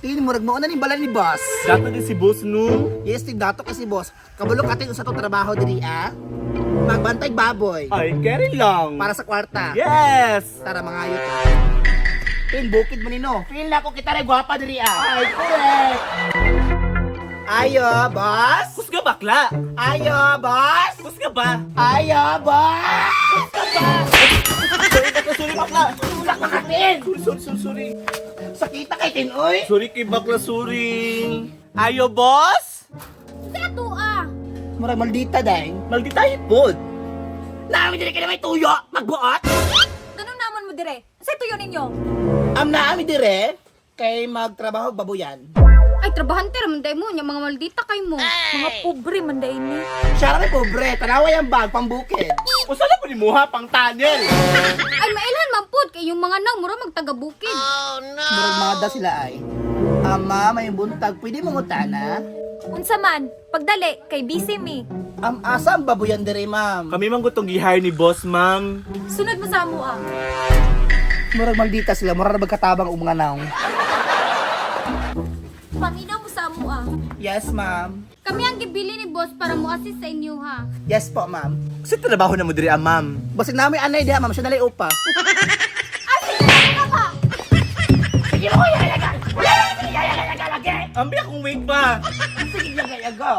Tin, murag mao na ni balay ni boss. Dato din si boss no. Yes, tin dato kasi boss. Kabalo ka tin usa tong trabaho diri ah. Magbantay baboy. Ay, carry lang. Para sa kwarta. Yes! Tara mga ayot. Tin, bukid mo nino. Feel na ko kita rin gwapa diri ah. Ay, correct! Ayo, boss! Kusga bakla! Ayo, boss! Kusga ba? Ayo, boss! Sorry bakla, sorry bakla! Tulak na ka, Tin! Sorry, sorry, sorry, sorry. Sakita kay Tin, oy! Sorry kay bakla, sorry. Ayo, boss! Sa ato ah. Murag maldita, dahil. Maldita hipod. Naami diri kay may tuyo! Magbuot! Ganun naman mo dire. Sa tuyo ninyo. Am naami dire kay magtrabaho babuyan. Ay, trabahante ra man day mo nya mga maldita kay mo. Mga pobre man day ni. Siya ra may pobre, tanawa yung bag pambukid. Usa na po ni Muha pang tunnel. Ay, mailhan man pud kay yung mga nang mura magtaga bukid. Murag mada sila ay. Ama, may buntag, pwede mo ngutana? Unsa man, pagdali kay busy mi. Am asa ang babuyan dire, ma'am? Kami man gutong gi-hire ni boss, ma'am. Sunod mo sa amo ah. Murag maldita sila, murag na magkatabang og mga naong. Paminaw mo sa amo ah. Yes, ma'am. Kami ang gibili ni boss para mo assist sa inyo ha. Yes po, ma'am. Kasi trabaho na mo diri, ah, ma'am. Basta namin anay diha, ma'am, siya nalay upa. Ay, sige ka ba? Sige mo, yaga, yaga, yaga, yaga, Ambi akong wig pa. Sige, yaga, yaga.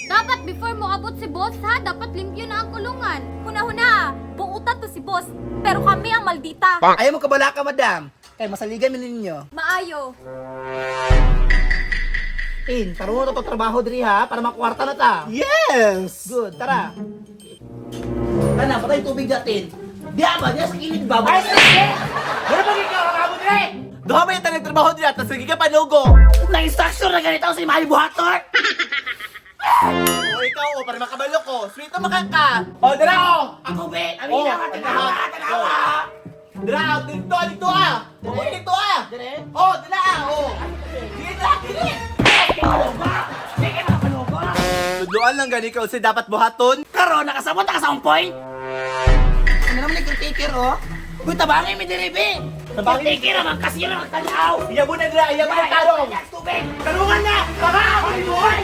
Dapat before mo abot si boss ha, dapat limpyo na ang kulungan. Huna-huna, ah. Buutan to si boss, pero kami ang maldita. Ayaw mo kabala ka, madam. Kay masaligan mi ninyo. Maayo. In, taro to trabaho diri ha, para makwarta na ta. Yes! Good, tara. Tana, patay tubig natin. Diya ba? Diya sa kilid ba? Ay, sige! Wala ba ikaw ang amo diri? Duha ba yung tanang trabaho diri at sige ka panugo. Nag-instruction na ganito si Mahal Buhator! O ikaw o para makabalo ko. Sweet makaka. O dira o. Ako, be! Amina ka! Tanawa! Tanawa! Dira o dito dito ah. O dito ah. Dire? O dira ah. O. Sige dira dili. Kalugo! Sige mga kalugo! Tudloan lang gani ka unsay dapat buhaton. Karon, nakasabot na ka sa point! Ano naman yung caretaker, oh? Uy, tabangin mi diri, be! Tabangin? Caretaker naman kasi yun ang magtanaw! Iyabo na dira, iyabo na tarong. Tubig! Tarungan na! Baka! Ay, buhay!